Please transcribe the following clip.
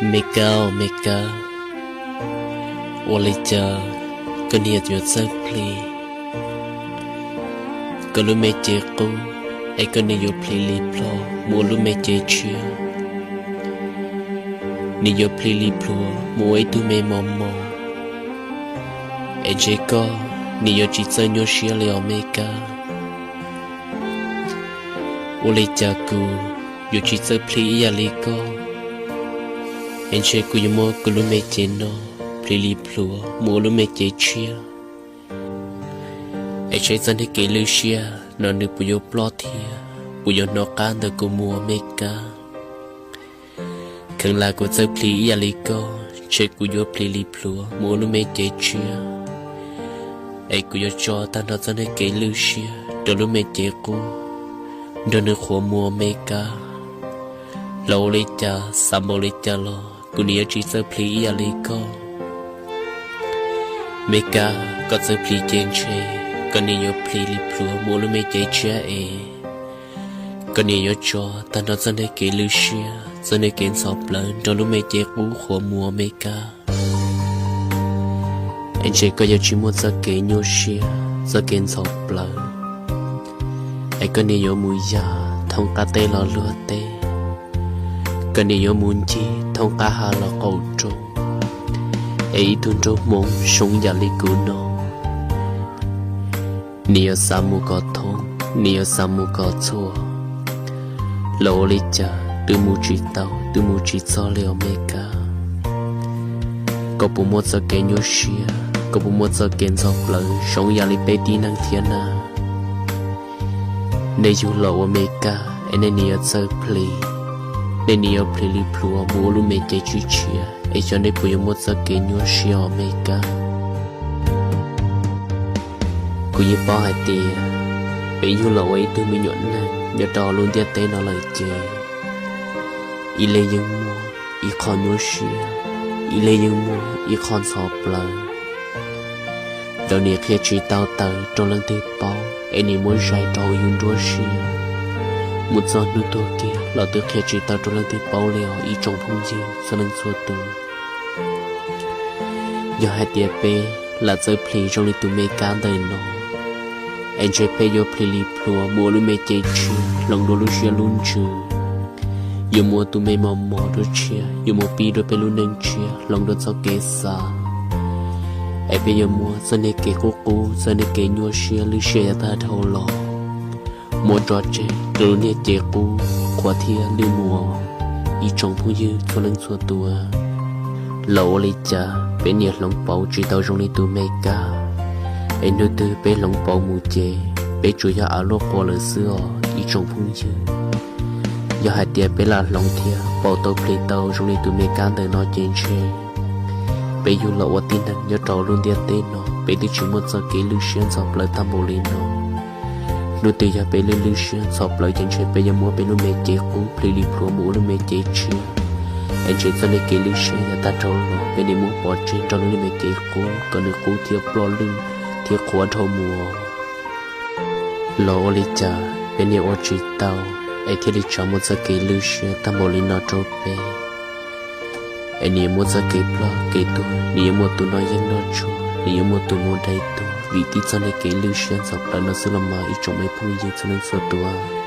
Me Kab, me Kab, ua li cas koj niam yuav txawj plhis koj lub me cev qub, es koj niam yuav plhis li plhuav mus ua lub me cev tshiab? Nws yuav plhis li plhuav mus ua ib tug me mos mos, es ntshe koj niam yuav tsis txawj nyuaj siab li os me Kab. Ua li cas kuv yuav tsis txawj plhis ib yam li koj, es ntshe kuv yuav muab kuv lub me cev no plhis li plhuav mus ua lub me cev tshiab, es saib txoj niag kev lwj siab no nws puas yuav ploj thiab puas yuav hnov qab ntawm kuv mus os me Kab. Kheev lam kuv txawj plhis ib yam li koj, ntshe kuv yuav plhis li plhuav mus ua lub me cev tshiab, es kuv yuav tso tag nrho txoj niag kev lwj siab rau lub me cev qub, nrog nws qhuav mus os me Kab. Los ua li cas xav npaum li cas los kuv niam yuav tsis txawj plhis ib yam li koj. Me Kab, koj txawj plhis ces ntshe koj niam yuav plhis li plhuav mus ua lub me cev tshiab es koj niam yuav tso tag nrho txoj niag kev lwj siab, txoj niag kev ntxhov plawv nrog lub me cev qub qhuav mus os me Kab. Es ntshe koj yuav tsis muaj txoj kev nyuaj siab, txoj kev ntxhov plawv, es koj niam yuav mus yam thoob qab teb los luag teb, koj niam yuav mus ncig thoob qab hav los qaum roob, es ib tug nraug Hmoob zoo yam li kuv no, nws yuav xav mus kom thoob, nws yuav xav mus kom txhua, los ua li cas twb mus tsis tau, twb mus tsis txog li os me Kab. Koj puas muaj txoj kev nyuaj siab, koj puas muaj txoj kev ntxhov plawv zoo yam li peb tib neeg thiab na? Nej yug los ua me Kab es nej niam yuav txawj plhis, nej niam yuav plhis li plhuav mus ua lub me cev tshiab tshiab, es xyov nej puas yuav muaj txoj kev nyuaj siab os me Kab. Kuv yeej paub hais tias peb yug los ua ib tug me nyuam neeg nyob rau lub ntiaj teb no lawm ces ib leeg yeej muaj ib qho nyuaj siab, ib leeg yeej muaj ib qho ntxhov plawv. Lawv nim qhia tsis tau tawm rau leej twg paub, es nim muab zais rau hauv yus nruab siab, mus txog hnub tuag kiag los twb qhia tsis tau rau leej twg paub li os ib tsoom phooj ywg txhua leej txhua tus. Yog hais tias peb lam txawj plhis zoo li tus me Kab ntawm no, es ntshe peb yuav plhis li plhuav mus ua lub me cev tshiab hloov dua lub siab lub ntsws, yuav mus ua tus me mos mos dua tshiab, yuav mus pib dua peb lub neej tshiab hloov dua txoj kev xav, es peb yuav muab txoj niag kev qub qub, txoj niag kev nyuaj siab lwj siab yav tag dhau los muab tso tseg rau lub niag cev qub qhuav thiab lwj mus os ib tsoom phooj ywg txhua leej txhua tus. Los ua li cas peb niam hloov pauv tsis tau zoo li tus me Kab, es hnub twg peb hloov pauv mus ces peb tsuas yog av luaj quas lawm xwb os ib tsoom phooj ywg. Yog hais tias peb lam hloov thiab pauv tau plhis tau zoo li tus me Kab ntawm no ces ntshe peb yug los ua tib neeg nyob rau lub ntiaj teb no peb twb tsis muaj txoj kev lwj siab ntxhov plawv tag npaum li no. Hnub twg yog peb lwj lwj siab ntxhov plawv ces ntshe peb yuav muab peb lub me cev qub plhis li plhuav mus ua lub me cev tshiab, es ntshe txoj niag kev lwj siab yav tag dhau los peb nim muab pov tseg nrog lub niag me cev qub kom nws qub thiab ploj lwj thiab qhuav dhau mus. Los ua li cas peb niam ua tsis tau, es thiaj li tso muaj txoj kev lwj siab tag npaum li no rau peb, es nws yuav muaj txoj kev ploj kev tuag, nws yuav muaj tus noj yeeb noj tshuaj, nws yuav muaj tus mus dai tuag vim tib txoj niag kev lwj siab ntxhov plawv no xwb los mas ib tsoom me phooj ywg txhua leej txhua tus.